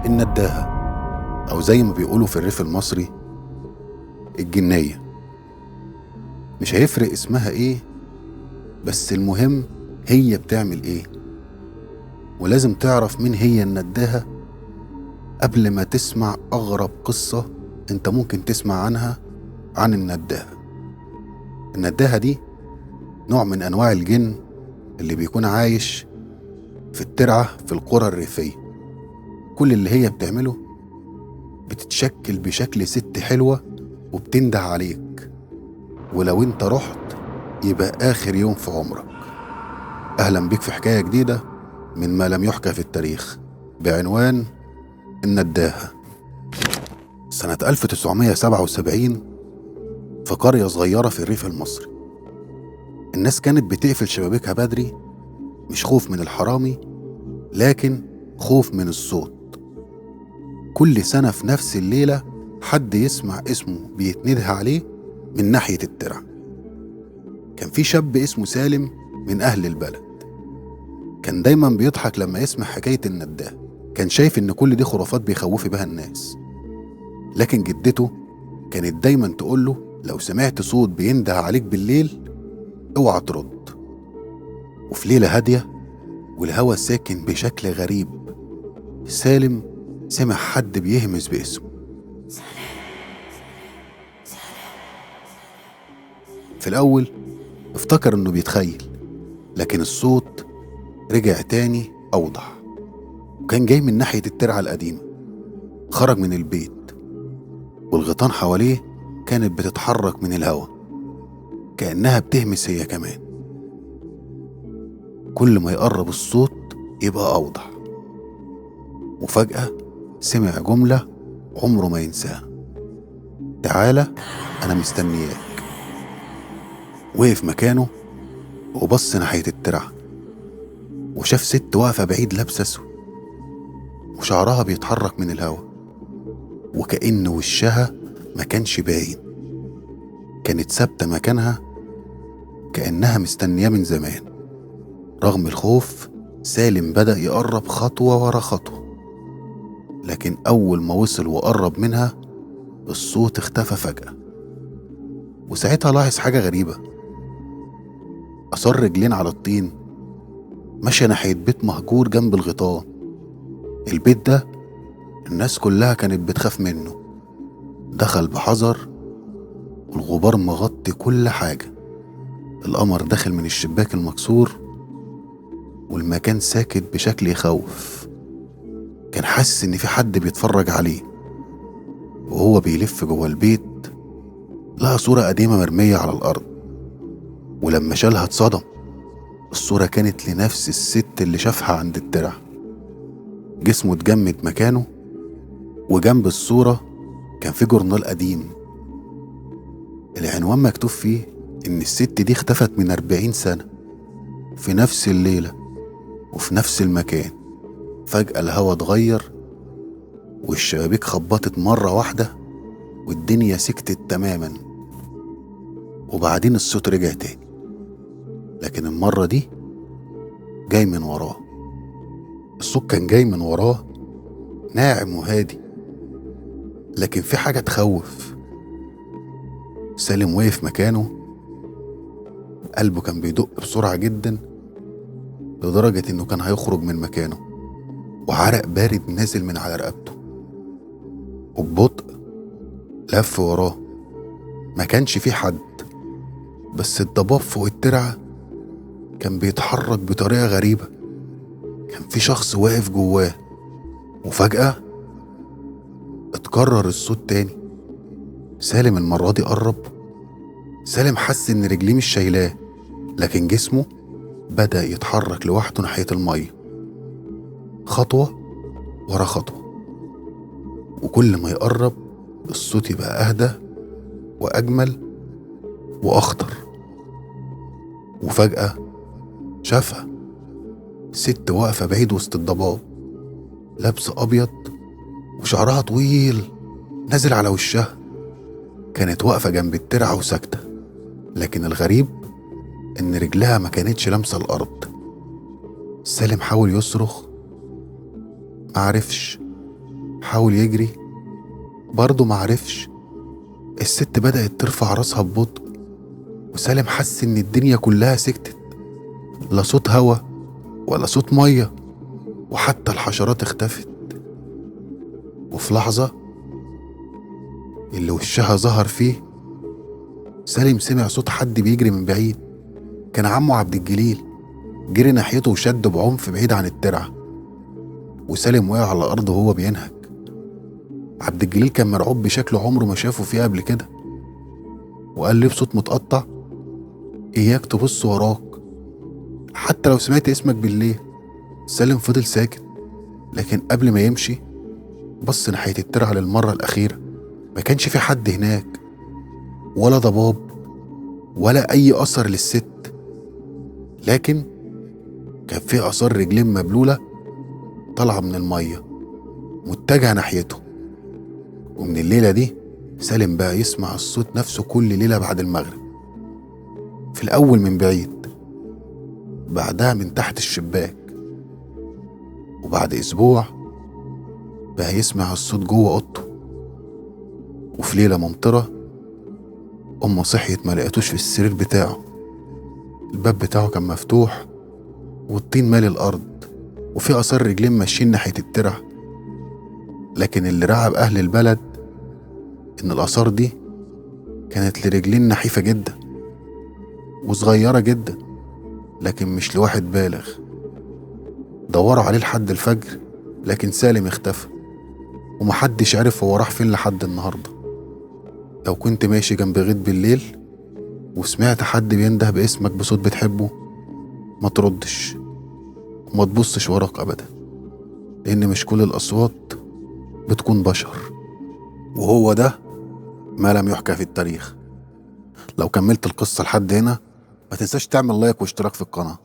النداهة، أو زي ما بيقولوا في الريف المصري الجنية. مش هيفرق اسمها ايه، بس المهم هي بتعمل ايه. ولازم تعرف مين هي النداهة قبل ما تسمع أغرب قصة انت ممكن تسمع عنها عن النداهة. النداهة دي نوع من أنواع الجن اللي بيكون عايش في الترعة في القرى الريفية. كل اللي هي بتعمله بتتشكل بشكل ست حلوة وبتنده عليك، ولو انت رحت يبقى آخر يوم في عمرك. أهلا بيك في حكاية جديدة من ما لم يحكى في التاريخ بعنوان النداهة. سنة 1977 في قرية صغيرة في الريف المصري، الناس كانت بتقفل شبابيكها بدري، مش خوف من الحرامي لكن خوف من الصوت. كل سنة في نفس الليلة حد يسمع اسمه بيتنده عليه من ناحية الترع. كان في شاب اسمه سالم من أهل البلد، كان دايما بيضحك لما يسمع حكاية النداهة. كان شايف إن كل دي خرافات بيخوف بها الناس، لكن جدته كانت دايما تقوله لو سمعت صوت بينده عليك بالليل اوعى ترد. وفي ليلة هادية والهوا ساكن بشكل غريب، سالم سمع حد بيهمس باسمه. في الأول افتكر انه بيتخيل، لكن الصوت رجع تاني أوضح، وكان جاي من ناحية الترعة القديمة. خرج من البيت والغيطان حواليه كانت بتتحرك من الهوا كأنها بتهمس هي كمان. كل ما يقرب الصوت يبقى أوضح، وفجأة سمع جملة عمره ما ينساها: تعالى أنا مستنياك. وقف مكانه وبص ناحية الترعة وشاف ست واقفة بعيد لابسة أسود وشعرها بيتحرك من الهوا، وكأن وشها ما كانش باين. كانت ثابتة مكانها كأنها مستنياه من زمان. رغم الخوف سالم بدأ يقرب خطوة ورا خطوة، لكن أول ما وصل وقرب منها الصوت اختفى فجأة. وساعتها لاحظ حاجة غريبة: أصر رجلين على الطين ماشية ناحية بيت مهجور جنب الغيطان. البيت ده الناس كلها كانت بتخاف منه. دخل بحذر والغبار مغطي كل حاجة. القمر داخل من الشباك المكسور والمكان ساكت بشكل يخوف. كان حاسس إن في حد بيتفرج عليه. وهو بيلف جوه البيت لقى صورة قديمة مرمية على الأرض، ولما شالها اتصدم. الصورة كانت لنفس الست اللي شافها عند الترع. جسمه اتجمد مكانه، وجنب الصورة كان في جورنال قديم العنوان مكتوب فيه إن الست دي اختفت من 40 سنة في نفس الليلة وفي نفس المكان. فجأة الهوا اتغير والشبابيك خبطت مرة واحدة والدنيا سكتت تماما. وبعدين الصوت رجع تاني، لكن المرة دي جاي من وراه. الصوت كان جاي من وراه ناعم وهادي، لكن في حاجة تخوف. سالم وقف مكانه، قلبه كان بيدق بسرعة جدا لدرجة انه كان هيخرج من مكانه، وعرق بارد نازل من على رقبته. وببطء لف وراه، ما كانش فيه حد، بس الضباب فوق الترعة كان بيتحرك بطريقة غريبة. كان في شخص واقف جواه. وفجأة اتكرر الصوت تاني. سالم المرة دي قرب. سالم حس ان رجليه مش شايلاه، لكن جسمه بدأ يتحرك لوحده ناحية المية، خطوة ورا خطوة. وكل ما يقرب الصوت يبقى أهدى وأجمل وأخطر. وفجأة شافها، ست واقفة بعيد وسط الضباب، لابسة أبيض وشعرها طويل نازل على وشها. كانت واقفة جنب الترعة وساكتة، لكن الغريب إن رجلها ما كانتش لامسة الأرض. سالم حاول يصرخ، معرفش. حاول يجري برضه معرفش. الست بدأت ترفع راسها ببطء، وسالم حس إن الدنيا كلها سكتت، لا صوت هوا ولا صوت مية، وحتى الحشرات اختفت. وفي لحظة اللي وشها ظهر فيه، سالم سمع صوت حد بيجري من بعيد. كان عمه عبد الجليل. جري ناحيته وشده بعنف بعيد عن الترعة، وسالم وقع على الأرض وهو بينهج. عبد الجليل كان مرعوب بشكل عمره ما شافه فيه قبل كده، وقال لي بصوت متقطع: إياك تبص وراك حتى لو سمعت اسمك بالليل. سالم فضل ساكت، لكن قبل ما يمشي بص ناحية الترعة للمرة الأخيرة. ما كانش في حد هناك، ولا ضباب، ولا أي أثر للست، لكن كان في آثار رجلين مبلولة طالعة من المية متجهة ناحيته. ومن الليلة دي سالم بقى يسمع الصوت نفسه كل ليلة بعد المغرب، في الأول من بعيد، بعدها من تحت الشباك، وبعد أسبوع بقى يسمع الصوت جوه أوضته. وفي ليلة ممطرة أمه صحيت ما لقيتوش في السرير بتاعه. الباب بتاعه كان مفتوح والطين مالي الأرض، وفي آثار رجلين ماشيين ناحية الترع. لكن اللي رعب أهل البلد إن الآثار دي كانت لرجلين نحيفة جدا وصغيرة جدا، لكن مش لواحد بالغ. دوروا عليه لحد الفجر، لكن سالم اختفى ومحدش عرف هو راح فين لحد النهاردة. لو كنت ماشي جنب غيط بالليل وسمعت حد بينده باسمك بصوت بتحبه، ما تردش وما تبصش وراك أبدا، لأن مش كل الأصوات بتكون بشر. وهو ده ما لم يحكى في التاريخ. لو كملت القصة لحد هنا ما تنساش تعمل لايك واشتراك في القناة.